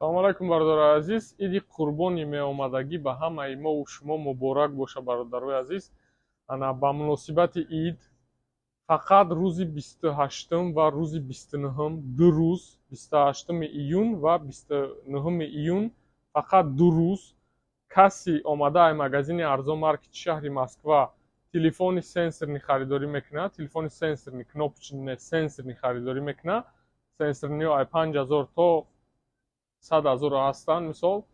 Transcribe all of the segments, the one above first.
Салому алайкум, бародарои азиз! Иди Қурбони меомадагӣ ба ҳамаи мову шумо муборак боша, бародарои азиз. Ана, ба муносибати ид фақат рӯзи 28-ум ва рӯзи 29-ум, 2 рӯз, 28-уми июн ва 29-уми июн, фақат 2 рӯз каси омада ай магазини Арзон Маркети шаҳри Москва телефони сенсорный харидорӣ мекунад, телефони сенсорный, кнопочный, сенсорный харидорӣ мекунад. Сенсорный ай 5000 то 100 000 ҳастанд. Мисол,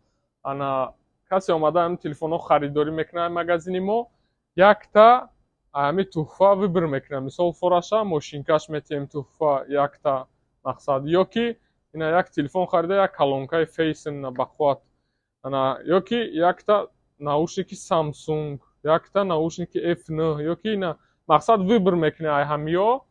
ана, касе омада ҳамин телефонҳо харидорӣ мекунад магазини мо, якта ҳами туҳфа выбор мекунад. Мисол, фораша мошинкаш метиҳем туҳфа якта, мақсад, ё ки ина як телефон харида, як колонкаи Фейсн бақувват, ана, ё ки якта наушники Самсунг, якта наушники F9, ё ки ина, мақсад, выбор мекунад ай ҳамиё,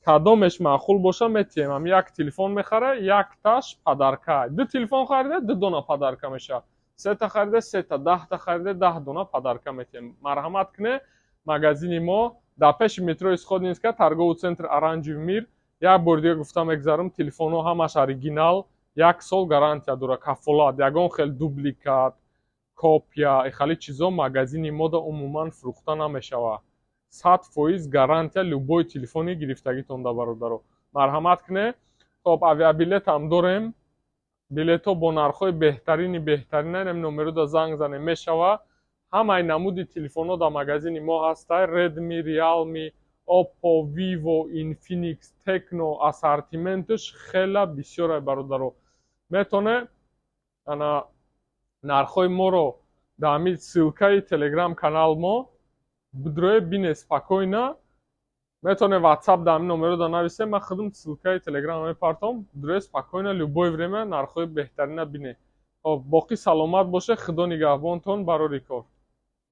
кадомеш маъқул боша, метиҳем. Ҳам як телефон мехара, якташ подарка, ду телефон харида, ду дона подарка мешавад, сета харида, сета, 10-та харида, 10 дона подарка метиҳем. Марҳамат куне, магазини мо дар пеши метрои Сходнинская, торговый центр «Оранжевый мир». Як бори дига гуфта мегзарам, телефонҳо ҳамаш оригинал, як сол гарантия дора, кафолат. Ягон хел дубликат, копия, ихали чизо магазини мода умуман фурӯхта намешавад. 100% гарантия любой телефони гирифтагитонда, бародаро. Марҳамат куне. Хоб, авиабилетам дорем, билетҳо бо нархҳои беҳтарини беҳтаринан. Номерода занг занем, мешава. Ҳамаи намуди телефонҳо дар магазини мо ҳастай: Redmi, Realme, Oppo, Vivo, Infinix, Tecno. Ассортименташ хела бисёрай, бародаро. Метоне, ана, нархҳои моро дар ҳамин ссылкаи Телеграм канал мо бидроe, бине спокойно. Метавонед WhatsApp дар ҳамин номеро нависем, ман худам ссылкаи Телеграм мепартом, бидроe, спокойно, любое время нархҳои беҳтарина бине. Хоб, боқӣ саломат боше, Худо нигаҳбонтон, барори кор.